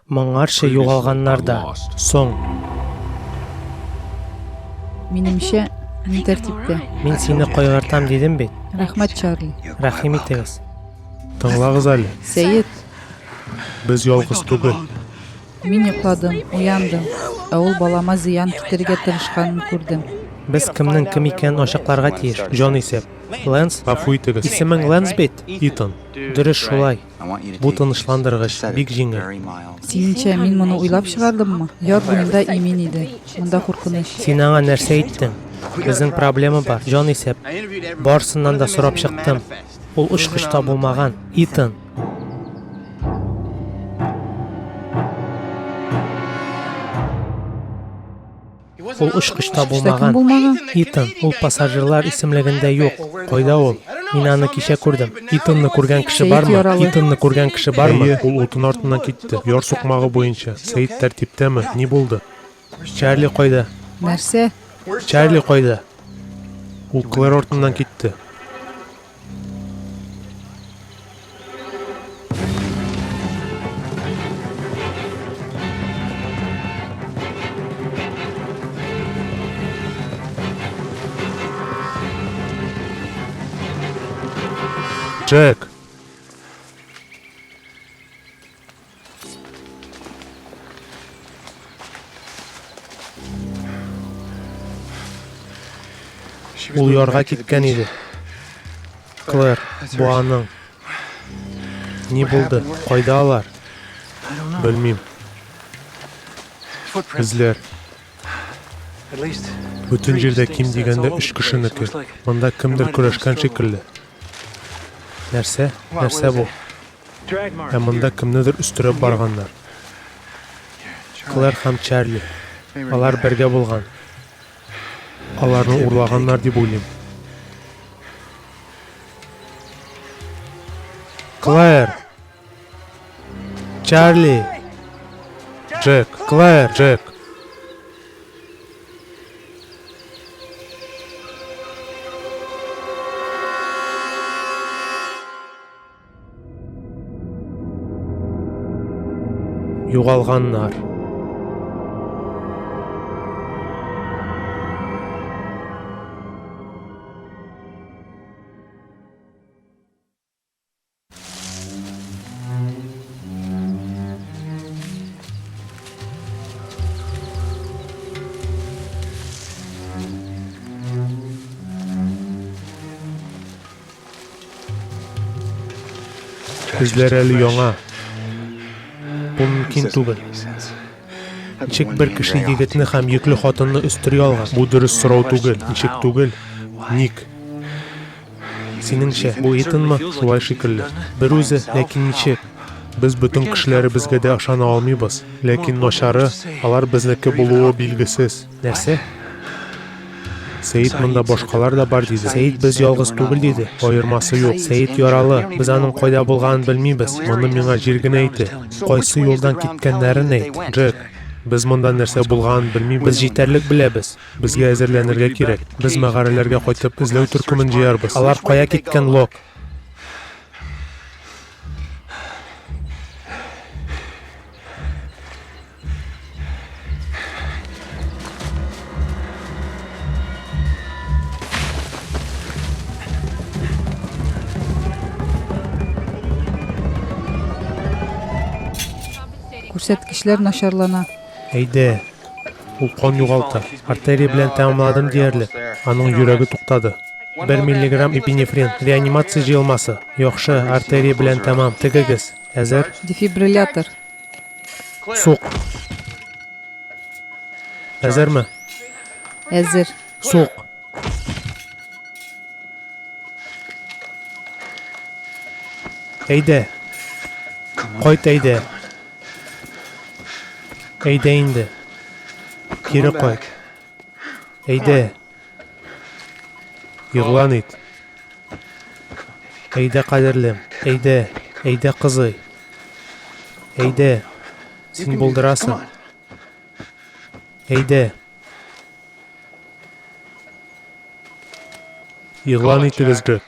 Моңарчы югалганнар да соң. Минемчә, мин тәртиптә. Мин сине кайгыртам дидем бит. Рәхмәт, Чарли. Рәхим итегез. Тыңлагыз әле. Сәет. Без ялгыз түгел. Мин йокладым, уяндым, ә ул балама зыян китерергә тырышканын күрдем. Без кемнең кем икәнен ачыкларга тиеш. Җанисәп. Лэнс? Гафу итегез. Исемең Лэнс бит? Итан. Дөрес шулай. Бу тынычландыргыч, бик җиңел. Синеңчә, мин моны уйлап чыгардыммы? Яр буенда имин иде. Монда куркыныч. Син аңа нәрсә әйттең? Безнең проблема бар, җанисәп. Барсыннан да сорап чыктым. Ул очкычта булмаган. Итан. Ул очкычта булмаган. Итан, ул пассажирлар исемлегендә юк. Кайда ул? Мин аны кичә күрдем. Итанны күргән кеше бармы? Итанны күргән кеше бармы? Әйе, ул утын артыннан китте. Яр сукмагы буенча. Сәет тәртиптәме? Ни булды? Чарли кайда? Нәрсә? Чарли кайда? Ул Клэр артыннан китте. Джек! Ул ярга киткән иде. Клэр, бу аның. Ни булды? Кайда алар? Белмим. Эзләр. Бөтен җирдә ким дигәндә өч кешенеке. Монда кемдер көрәшкән шикелле. Нәрсә? Нәрсә бу? Ә монда кемнедер өстерәп барганнар. Клэр һәм Чарли. Алар бергә булган. Аларны урлаганнар дип уйлыйм. Клэр! Чарли! Джек! Клэр! Джек! Югалганнар. Эзләр әле яңа. Бу мөмкин түгел. Ничек бер кеше егетне һәм йөкле хатынны өстери алган? Бу дөрес сорау түгел. Ничек түгел? Ник? Синеңчә, бу Итанмы? Шулай шикелле. Бер үзе, ләкин ничек? Без бөтен кешеләребезгә дә ышана алмыйбыз. Ләкин начары, алар безнеке булуы билгесез. Нәрсә? Сәет монда башкалар да бар диде. Сәет без ялгыз түгел диде. Аермасы юк. Сәет яралы, без аның кайда булганын белмибез. Моны миңа җир генә әйтә. Кайсы юлдан киткәннәрен әйт. Джек, без монда нәрсә булганын белмибез. Без җитәрлек беләбез. Безгә әзерләнергә кирәк. Без мәгарәләргә кайтып эзләү төркемен җыярбыз. Алар кая киткән, Лок? Күрсәткечләр начарлана. Әйдә. Ул кан югалта. Артерия белән тәмамладым диярлек. Аның йөрәге туктады. 1 миллиграмм эпинефрин. Реанимация җыелмасы. Яхшы, артерия белән тәмам. Тегегез. Әзер? Дефибриллятор. Сук. Әзерме? Әзер. Сук. Әйдә. Кайт әйдә. Әйдә инде. Кире кайт. Әйдә. Игълан ит. Әйдә, кадерлем. Әйдә. Әйдә, кызый. Әйдә. Син булдырасың. Әйдә. Игълан итегез, Джек.